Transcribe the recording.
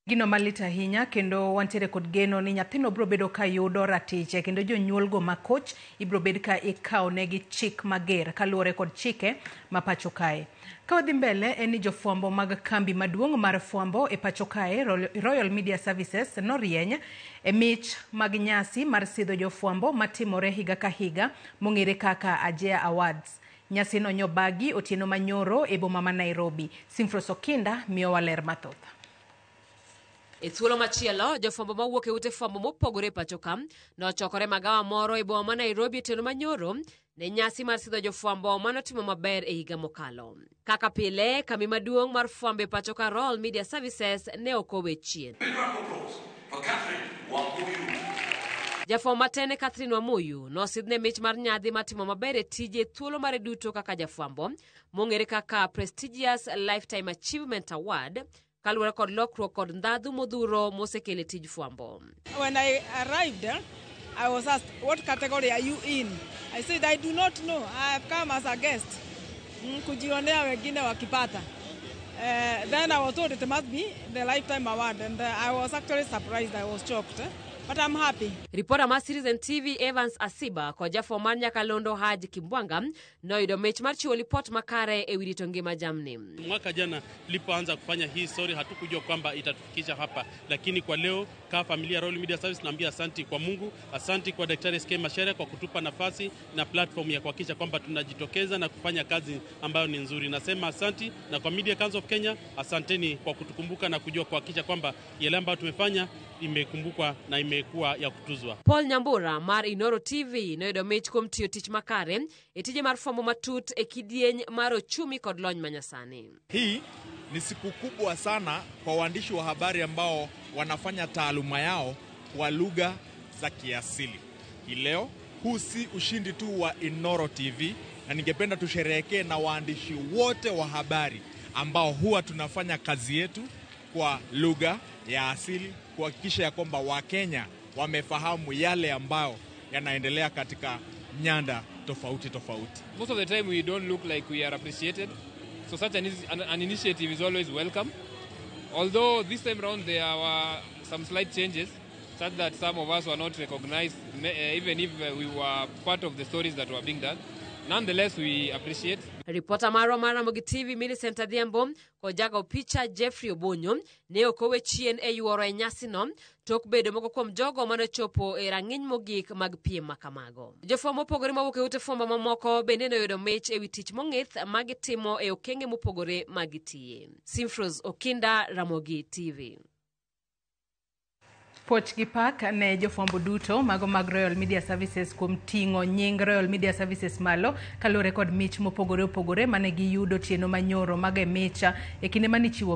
Gino malit ahinya kendo wantiere kod geno ni nyathino biro bedo ka yudo ratiche kendo jonyuol go makoch ibiro bed ka ikawo negi chik mager kaluwore kod chike ma pacho kae. Ka wadhi mbele en ni jofwambo mag kambi maduong' mar fwambo e pacho kae Royal Media Services norieny e mich mag nyasi mar sidho jofwambo matimore higa ka higa mong'ere kaka Ajea Awards. Nyasino nyobagi otieno manyoro e boma ma Nairobi. Simfros Okinda miyowa ler mathoth. E thuolo machielo, jofwambo mawuok e ute fwambo mopogore e pacho ka nochokore magawa moro e boma ma Nairobi otieno manyoro ne nyasi mar sidho jofwambo manotimo maber e higa mokalo. Kaka pile, kambi maduong' mar fwambo e pacho ka Royal Media Services ne ok owe chien. Jafwambo matene Catherine Wamuyu nosidhne mich mar nyadhi matimo maber e tije thuolo mare duto kaka jafwambo mong'ere kaka Prestigious Lifetime Achievement Award kaluwore kod lokruok kod ndhadhu modhuro mosekelo e tij fwambo. When I arrived, I was asked, "What category are you in?" I said, "I do not know. I have come as a guest. Kujionea wengine wakipata." Then I was told it must be the Lifetime Award, and I was actually surprised. I was shocked, but I'm happy. Ripota mar Citizen TV Evans Asiba kod jafwambo mar nyakalondo Haji Kimbwanga noyudo mich mar chiwo lipot makare e wi rito ngima jamni. Mwaka jana tulipoanza kufanya hii story hatukujua kwamba itatufikisha hapa, lakini kwa leo kama familia Royal Media Service naambia asanti kwa Mungu, asanti kwa Daktari SK Macharia kwa kutupa nafasi na platform ya kuhakikisha kwamba tunajitokeza na kufanya kazi ambayo ni nzuri. Nasema asanti, na kwa Media Council of Kenya asanteni kwa kutukumbuka na kujua kuhakikisha kwamba yale ambayo tumefanya imekumbukwa na imekuwa ya kutuzwa. Paul Nyambura mar Inoro TV noyudo mich kuom tiyo tich makare e tije mar fwambo matut e kidieny mar ochumi kod lony manyasani. Hii ni siku kubwa sana kwa waandishi wa habari ambao wanafanya taaluma yao kwa lugha za kiasili. Hii leo huu si ushindi tu wa Inoro TV, na ningependa tusherehekee na waandishi wote wa habari ambao huwa tunafanya kazi yetu kwa lugha ya asili kuhakikisha ya kwamba Wakenya wamefahamu yale ambayo yanaendelea katika nyanda tofauti tofauti. Most of the time we don't look like we are appreciated. So such an initiative is always welcome. Although this time round there were some slight changes, such that some of us were not recognized, even if we were part of the stories that were being done. Nonetheless, we appreciate. Ripota marwa mar Ramogi TV Millicent Adhiambo kod jago picha Jeffrey Obonyo ne ok owe chien e yuoro e nyasino tok bedo moko kuom jogo manochopo e rang'iny mogik mag piem makamago. Jofwambo mopogore mawuok e ute fwambo mamoko bende noyudo mich e wi tich mong'ith ma gitimo e okenge mopogore ma gitiye. Simfros Okinda, Ramogi TV. Puoch gi pak ne jofwambo duto mago mag Royal Media Services kuom ting'o nying Royal Media Services malo kaluwore kod mich mopogore opogore mane giyudo otieno manyoro mago e mich e kinde mane ichiwo.